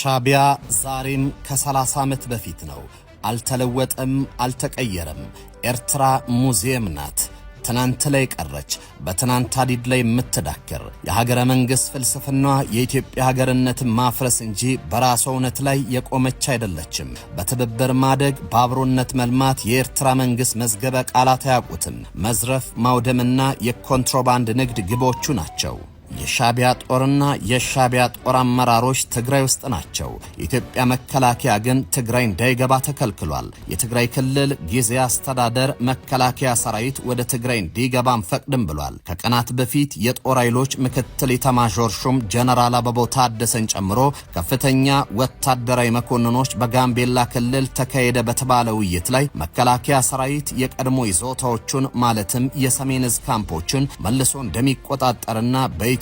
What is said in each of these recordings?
ሻቢያ ዛሬም ከ30 ዓመት በፊት ነው። አልተለወጠም፣ አልተቀየረም። ኤርትራ ሙዚየም ናት። ትናንት ላይ ቀረች፣ በትናንት ሀዲድ ላይ የምትዳክር። የሀገረ መንግሥት ፍልስፍና የኢትዮጵያ ሀገርነትን ማፍረስ እንጂ በራሷ እውነት ላይ የቆመች አይደለችም። በትብብር ማደግ፣ በአብሮነት መልማት የኤርትራ መንግሥት መዝገበ ቃላት አያውቁትም። መዝረፍ፣ ማውደምና የኮንትሮባንድ ንግድ ግቦቹ ናቸው። የሻቢያ ጦርና የሻቢያ ጦር አመራሮች ትግራይ ውስጥ ናቸው። የኢትዮጵያ መከላከያ ግን ትግራይ እንዳይገባ ተከልክሏል። የትግራይ ክልል ጊዜያዊ አስተዳደር መከላከያ ሰራዊት ወደ ትግራይ እንዲገባ አንፈቅድም ብሏል። ከቀናት በፊት የጦር ኃይሎች ምክትል ኤታማዦር ሹም ጀነራል አበባው ታደሰን ጨምሮ ከፍተኛ ወታደራዊ መኮንኖች በጋምቤላ ክልል ተካሄደ በተባለ ውይይት ላይ መከላከያ ሰራዊት የቀድሞ ይዞታዎቹን ማለትም የሰሜን እዝ ካምፖችን መልሶ እንደሚቆጣጠርና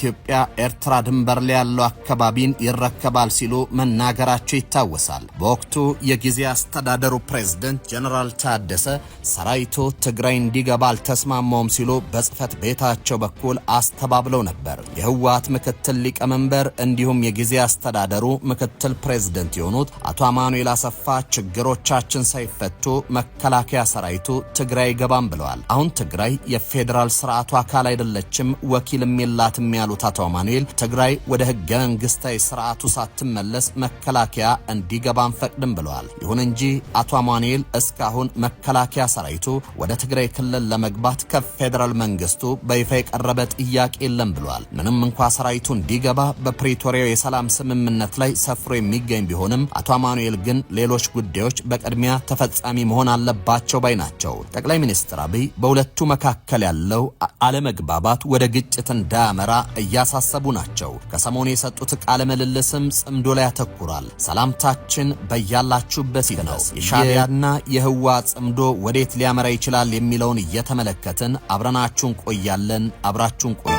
በኢትዮጵያ ኤርትራ ድንበር ላይ ያለው አካባቢን ይረከባል ሲሉ መናገራቸው ይታወሳል። በወቅቱ የጊዜያዊ አስተዳደሩ ፕሬዝደንት ጀነራል ታደሰ ሰራዊቱ ትግራይ እንዲገባ አልተስማማውም ሲሉ በጽህፈት ቤታቸው በኩል አስተባብለው ነበር። የህወሓት ምክትል ሊቀመንበር እንዲሁም የጊዜያዊ አስተዳደሩ ምክትል ፕሬዝደንት የሆኑት አቶ አማኑኤል አሰፋ ችግሮቻችን ሳይፈቱ መከላከያ ሰራዊቱ ትግራይ አይገባም ብለዋል። አሁን ትግራይ የፌዴራል ስርዓቱ አካል አይደለችም፣ ወኪልም የላትም ያሉት አቶ አማኑኤል ትግራይ ወደ ህገ መንግስታዊ ስርዓቱ ሳትመለስ መከላከያ እንዲገባ አንፈቅድም ብለዋል። ይሁን እንጂ አቶ አማኑኤል እስካሁን መከላከያ ሰራዊቱ ወደ ትግራይ ክልል ለመግባት ከፌዴራል መንግስቱ በይፋ የቀረበ ጥያቄ የለም ብለዋል። ምንም እንኳ ሰራዊቱ እንዲገባ በፕሪቶሪያው የሰላም ስምምነት ላይ ሰፍሮ የሚገኝ ቢሆንም አቶ አማኑኤል ግን ሌሎች ጉዳዮች በቅድሚያ ተፈጻሚ መሆን አለባቸው ባይ ናቸው። ጠቅላይ ሚኒስትር አብይ በሁለቱ መካከል ያለው አለመግባባት ወደ ግጭት እንዳያመራ እያሳሰቡ ናቸው። ከሰሞኑ የሰጡት ቃለ ምልልስም ጽምዶ ላይ ያተኩራል። ሰላምታችን በያላችሁበት ይድረስ። የሻቢያና የህወሓት ጽምዶ ወዴት ሊያመራ ይችላል የሚለውን እየተመለከትን አብረናችሁን ቆያለን። አብራችሁን ቆዩ።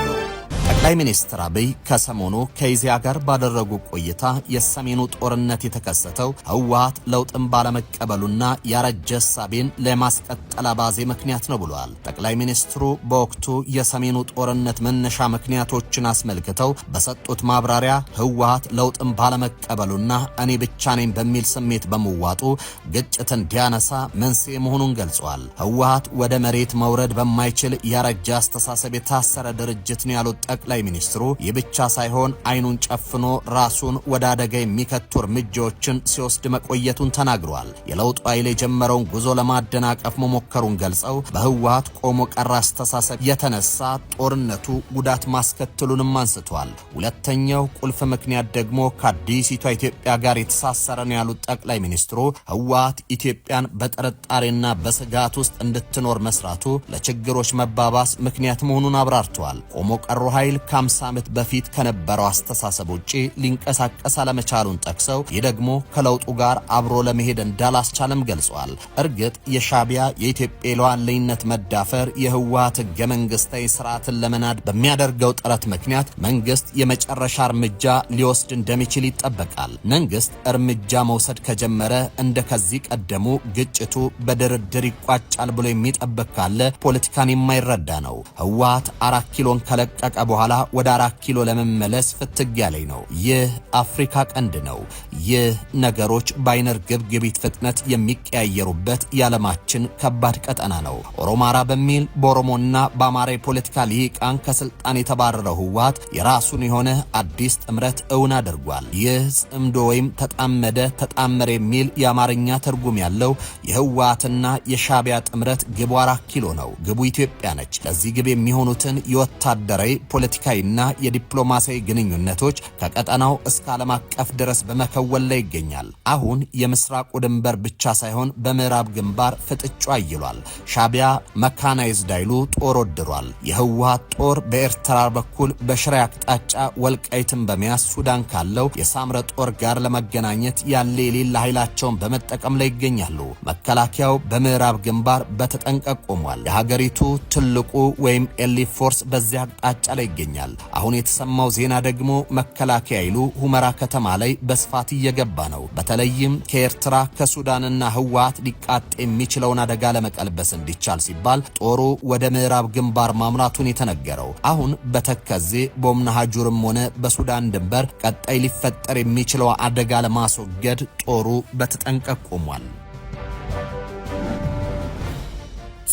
ጠቅላይ ሚኒስትር አብይ ከሰሞኑ ከኢዜአ ጋር ባደረጉ ቆይታ የሰሜኑ ጦርነት የተከሰተው ህወሓት ለውጥን ባለመቀበሉና ያረጀ እሳቤን ለማስቀጠል አባዜ ምክንያት ነው ብለዋል። ጠቅላይ ሚኒስትሩ በወቅቱ የሰሜኑ ጦርነት መነሻ ምክንያቶችን አስመልክተው በሰጡት ማብራሪያ ህወሓት ለውጥን ባለመቀበሉና እኔ ብቻ ነኝ በሚል ስሜት በመዋጡ ግጭት እንዲያነሳ መንስኤ መሆኑን ገልጿል። ህወሓት ወደ መሬት መውረድ በማይችል ያረጀ አስተሳሰብ የታሰረ ድርጅት ነው ያሉት ጠቅላይ ሚኒስትሩ ይህ ብቻ ሳይሆን አይኑን ጨፍኖ ራሱን ወደ አደጋ የሚከቱ እርምጃዎችን ሲወስድ መቆየቱን ተናግሯል። የለውጡ ኃይል የጀመረውን ጉዞ ለማደናቀፍ መሞከሩን ገልጸው በህወሓት ቆሞ ቀር አስተሳሰብ የተነሳ ጦርነቱ ጉዳት ማስከተሉንም አንስቷል። ሁለተኛው ቁልፍ ምክንያት ደግሞ ከአዲሲቷ ኢትዮጵያ ጋር የተሳሰረ ነው ያሉት ጠቅላይ ሚኒስትሩ ህወሓት ኢትዮጵያን በጥርጣሬና በስጋት ውስጥ እንድትኖር መስራቱ ለችግሮች መባባስ ምክንያት መሆኑን አብራርተዋል። ቆሞ ቀሩ ኃይል ከ50 ዓመት በፊት ከነበረው አስተሳሰብ ውጪ ሊንቀሳቀስ አለመቻሉን ጠቅሰው ይህ ደግሞ ከለውጡ ጋር አብሮ ለመሄድ እንዳላስቻለም ገልጿል። እርግጥ የሻቢያ የኢትዮጵያ ሉዓላዊነት መዳፈር የህወሓት ህገ መንግስታዊ ስርዓትን ለመናድ በሚያደርገው ጥረት ምክንያት መንግስት የመጨረሻ እርምጃ ሊወስድ እንደሚችል ይጠበቃል። መንግስት እርምጃ መውሰድ ከጀመረ እንደ ከዚህ ቀደሙ ግጭቱ በድርድር ይቋጫል ብሎ የሚጠብቅ ካለ ፖለቲካን የማይረዳ ነው። ህወሓት 4 ኪሎን ከለቀቀ በኋላ ወደ 4 ኪሎ ለመመለስ ፍትጊያ ላይ ነው። ይህ አፍሪካ ቀንድ ነው። ይህ ነገሮች በአይነ ርግብግቢት ፍጥነት የሚቀያየሩበት የዓለማችን ከባድ ቀጠና ነው። ኦሮማራ በሚል በኦሮሞና በአማራ የፖለቲካ ልሂቃን ከስልጣን የተባረረው ህወሓት የራሱን የሆነ አዲስ ጥምረት እውን አድርጓል። ይህ ጽምዶ ወይም ተጣመደ፣ ተጣመረ የሚል የአማርኛ ትርጉም ያለው የህወሓትና የሻቢያ ጥምረት ግቡ 4 ኪሎ ነው። ግቡ ኢትዮጵያ ነች። ለዚህ ግብ የሚሆኑትን የወታደራዊ፣ ፖለቲካዊና የዲፕሎማሲያዊ ግንኙነቶች ከቀጠናው እስከ ዓለም አቀፍ ድረስ በመከወል ላይ ይገኛል። አሁን የምስራቁ ድንበር ብቻ ሳይሆን በምዕራብ ግንባር ፍጥጫ አይሏል። ሻቢያ መካናይዝድ ኃይሉ ጦር ወድሯል። የህወሓት ጦር በኤርትራ በኩል በሽሬ አቅጣጫ ወልቃይትን በመያዝ ሱዳን ካለው የሳምረ ጦር ጋር ለመገናኘት ያለ የሌለ ኃይላቸውን በመጠቀም ላይ ይገኛሉ። መከላከያው በምዕራብ ግንባር በተጠንቀቅ ቆሟል። የሀገሪቱ ትልቁ ወይም elite force በዚያ አቅጣጫ ላይ ይገኛል። ይገኛል። አሁን የተሰማው ዜና ደግሞ መከላከያ ኃይሉ ሁመራ ከተማ ላይ በስፋት እየገባ ነው። በተለይም ከኤርትራ፣ ከሱዳንና ህወሓት ሊቃጥ የሚችለውን አደጋ ለመቀልበስ እንዲቻል ሲባል ጦሩ ወደ ምዕራብ ግንባር ማምራቱን የተነገረው አሁን በተከዜ፣ በኦምሐጀርም ሆነ በሱዳን ድንበር ቀጣይ ሊፈጠር የሚችለው አደጋ ለማስወገድ ጦሩ በተጠንቀቅ ቆሟል።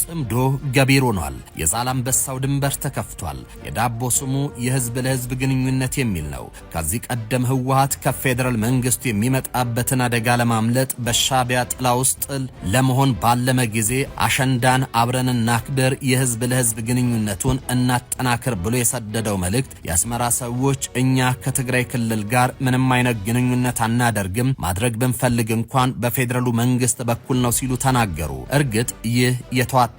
ጽምዶ ገቢር ሆኗል። የዛላምበሳው ድንበር ተከፍቷል። የዳቦ ስሙ የህዝብ ለህዝብ ግንኙነት የሚል ነው። ከዚህ ቀደም ህወሓት ከፌዴራል መንግስቱ የሚመጣበትን አደጋ ለማምለጥ በሻቢያ ጥላ ውስጥ ለመሆን ባለመ ጊዜ አሸንዳን አብረን እናክብር፣ የህዝብ ለህዝብ ግንኙነቱን እናጠናክር ብሎ የሰደደው መልእክት የአስመራ ሰዎች እኛ ከትግራይ ክልል ጋር ምንም አይነት ግንኙነት አናደርግም፣ ማድረግ ብንፈልግ እንኳን በፌዴራሉ መንግስት በኩል ነው ሲሉ ተናገሩ። እርግጥ ይህ የተዋጣለትና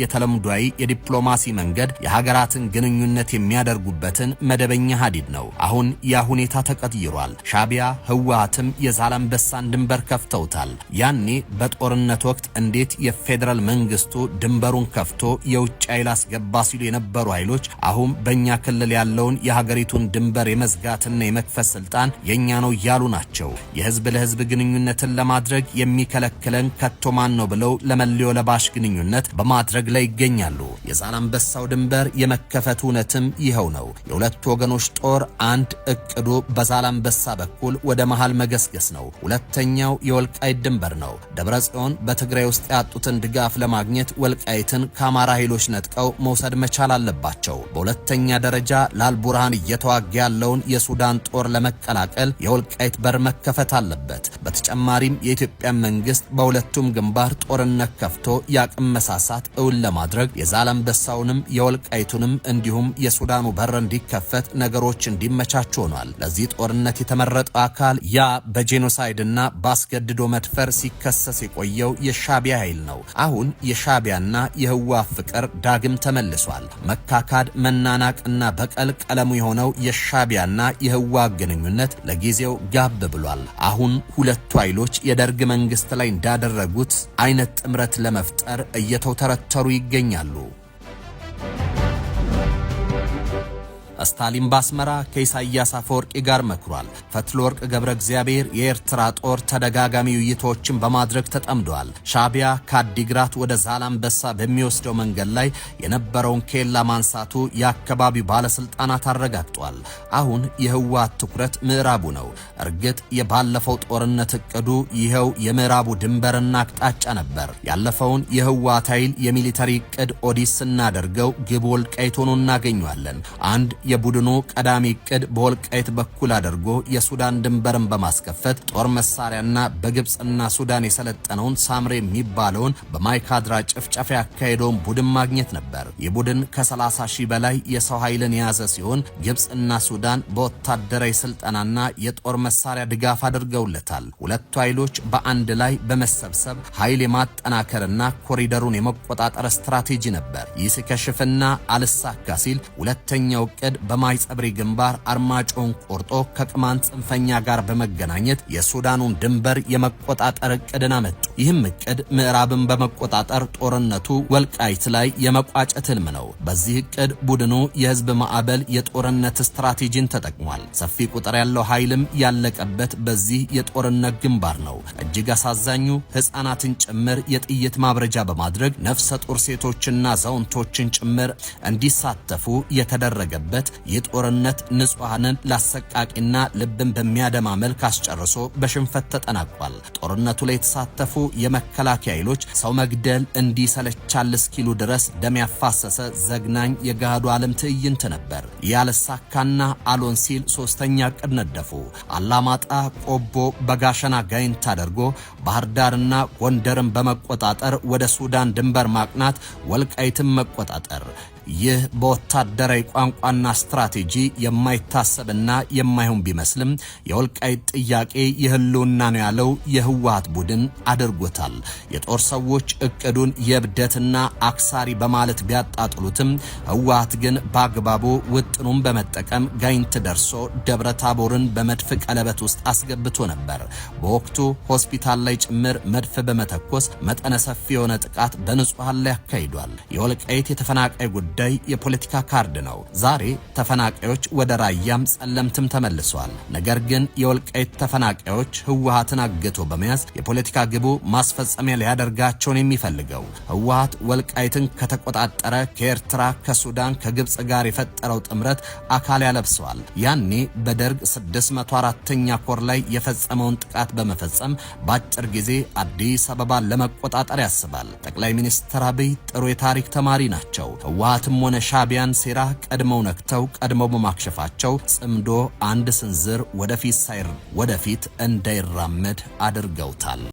የተለምዷዊ የዲፕሎማሲ መንገድ የሀገራትን ግንኙነት የሚያደርጉበትን መደበኛ ሀዲድ ነው። አሁን ያ ሁኔታ ተቀይሯል። ሻቢያ ህወሓትም የዛላምበሳን ድንበር ከፍተውታል። ያኔ በጦርነት ወቅት እንዴት የፌዴራል መንግስቱ ድንበሩን ከፍቶ የውጭ ኃይል አስገባ ሲሉ የነበሩ ኃይሎች አሁን በእኛ ክልል ያለውን የሀገሪቱን ድንበር የመዝጋትና የመክፈት ስልጣን የኛ ነው እያሉ ናቸው። የህዝብ ለህዝብ ግንኙነትን ለማድረግ የሚከለክለን ከቶ ማን ነው ብለው ለመለዮ ለባሽ ግንኙነት በማድረግ ላይ ይገኛሉ። የዛላምበሳው ድንበር የመከፈቱ እውነትም ይኸው ነው። የሁለቱ ወገኖች ጦር አንድ እቅዱ በዛላምበሳ በኩል ወደ መሃል መገስገስ ነው። ሁለተኛው የወልቃይት ድንበር ነው። ደብረ ጽዮን በትግራይ ውስጥ ያጡትን ድጋፍ ለማግኘት ወልቃይትን ከአማራ ኃይሎች ነጥቀው መውሰድ መቻል አለባቸው። በሁለተኛ ደረጃ ለአልቡርሃን እየተዋጋ ያለውን የሱዳን ጦር ለመቀላቀል የወልቃይት በር መከፈት አለበት። በተጨማሪም የኢትዮጵያ መንግስት በሁለቱም ግንባር ጦርነት ከፍቶ የአቅም መሳሳት እውን ለማድረግ የዛላምበሳውንም የወልቃይቱንም እንዲሁም የሱዳኑ በር እንዲከፈት ነገሮች እንዲመቻቹ ሆኗል። ለዚህ ጦርነት የተመረጠው አካል ያ በጄኖሳይድና በአስገድዶ መድፈር ሲከሰስ የቆየው የሻቢያ ኃይል ነው። አሁን የሻቢያና የህወሓት ፍቅር ዳግም ተመልሷል። መካካድ፣ መናናቅና በቀል ቀለሙ የሆነው የሻቢያና የህወሓት ግንኙነት ለጊዜው ጋብ ብሏል። አሁን ሁለቱ ኃይሎች የደርግ መንግስት ላይ እንዳደረጉት አይነት ጥምረት ለመፍጠር እየተውተረተሩ ይገኛሉ። ስታሊን በአስመራ ከኢሳያስ አፈወርቂ ጋር መክሯል። ፈትለወርቅ ገብረ እግዚአብሔር የኤርትራ ጦር ተደጋጋሚ ውይይቶችን በማድረግ ተጠምደዋል። ሻቢያ ከአዲግራት ወደ ዛላምበሳ በሚወስደው መንገድ ላይ የነበረውን ኬላ ማንሳቱ የአካባቢው ባለስልጣናት አረጋግጧል። አሁን የህወሓት ትኩረት ምዕራቡ ነው። እርግጥ የባለፈው ጦርነት እቅዱ ይኸው የምዕራቡ ድንበርና አቅጣጫ ነበር። ያለፈውን የህወሓት ኃይል የ military እቅድ ኦዲት ስናደርገው ግብ ወልቃይት ሆኖ እናገኘዋለን። አንድ የቡድኑ ቀዳሚ እቅድ በወልቃይት በኩል አድርጎ የሱዳን ድንበርን በማስከፈት ጦር መሳሪያና በግብፅና ሱዳን የሰለጠነውን ሳምሬ የሚባለውን በማይካድራ ጭፍጨፋ ያካሄደውን ቡድን ማግኘት ነበር። ይህ ቡድን ከ30 ሺህ በላይ የሰው ኃይልን የያዘ ሲሆን ግብፅና ሱዳን በወታደራዊ ስልጠናና የጦር መሳሪያ ድጋፍ አድርገውለታል። ሁለቱ ኃይሎች በአንድ ላይ በመሰብሰብ ኃይል የማጠናከርና ኮሪደሩን የመቆጣጠር ስትራቴጂ ነበር። ይህ ሲከሽፍና አልሳካ ሲል ሁለተኛው እቅድ በማይጸብሪ ግንባር አርማጮን ቆርጦ ከቅማንት ጽንፈኛ ጋር በመገናኘት የሱዳኑን ድንበር የመቆጣጠር እቅድን አመጡ። ይህም እቅድ ምዕራብን በመቆጣጠር ጦርነቱ ወልቃይት ላይ የመቋጨት ህልም ነው። በዚህ እቅድ ቡድኑ የህዝብ ማዕበል የጦርነት ስትራቴጂን ተጠቅሟል። ሰፊ ቁጥር ያለው ኃይልም ያለቀበት በዚህ የጦርነት ግንባር ነው። እጅግ አሳዛኙ ህፃናትን ጭምር የጥይት ማብረጃ በማድረግ ነፍሰ ጡር ሴቶችና አዛውንቶችን ጭምር እንዲሳተፉ የተደረገበት ይህ ጦርነት ንጹሐንን ላሰቃቂና ልብን በሚያደማ መልክ አስጨርሶ በሽንፈት ተጠናቋል። ጦርነቱ ላይ የተሳተፉ የመከላከያ ኃይሎች ሰው መግደል እንዲሰለቻል እስኪሉ ድረስ ደም ያፋሰሰ ዘግናኝ የገሃዱ ዓለም ትዕይንት ነበር። ያልሳካና አሎን ሲል ሶስተኛ እቅድ ነደፉ። አላማጣ፣ ቆቦ፣ በጋሸና ጋይንት አድርጎ ባህር ዳርና ጎንደርን በመቆጣጠር ወደ ሱዳን ድንበር ማቅናት፣ ወልቃይትን መቆጣጠር። ይህ በወታደራዊ ቋንቋና ስትራቴጂ የማይታሰብና የማይሆን ቢመስልም የወልቃይት ጥያቄ የህልውና ነው ያለው የህወሓት ቡድን አድርጎታል። የጦር ሰዎች እቅዱን የእብደትና አክሳሪ በማለት ቢያጣጥሉትም ህወሓት ግን በአግባቡ ውጥኑን በመጠቀም ጋይንት ደርሶ ደብረ ታቦርን በመድፍ ቀለበት ውስጥ አስገብቶ ነበር። በወቅቱ ሆስፒታል ላይ ጭምር መድፍ በመተኮስ መጠነ ሰፊ የሆነ ጥቃት በንጹሐን ላይ አካሂዷል። የወልቃይት የተፈናቃይ ጉዳይ ጉዳይ የፖለቲካ ካርድ ነው። ዛሬ ተፈናቃዮች ወደ ራያም ጸለምትም ተመልሷል። ነገር ግን የወልቃይት ተፈናቃዮች ህወሓትን አግቶ በመያዝ የፖለቲካ ግቡ ማስፈጸሚያ ሊያደርጋቸውን የሚፈልገው ህወሓት ወልቃይትን ከተቆጣጠረ ከኤርትራ፣ ከሱዳን፣ ከግብፅ ጋር የፈጠረው ጥምረት አካል ያለብሰዋል። ያኔ በደርግ 604ኛ ኮር ላይ የፈጸመውን ጥቃት በመፈጸም በአጭር ጊዜ አዲስ አበባን ለመቆጣጠር ያስባል። ጠቅላይ ሚኒስትር አብይ ጥሩ የታሪክ ተማሪ ናቸው። ህወሓትም ሆነ ሻቢያን ሴራ ቀድመው ነክተው ቀድመው በማክሸፋቸው ጽምዶ አንድ ስንዝር ወደፊት ሳይር ወደፊት እንዳይራመድ አድርገውታል።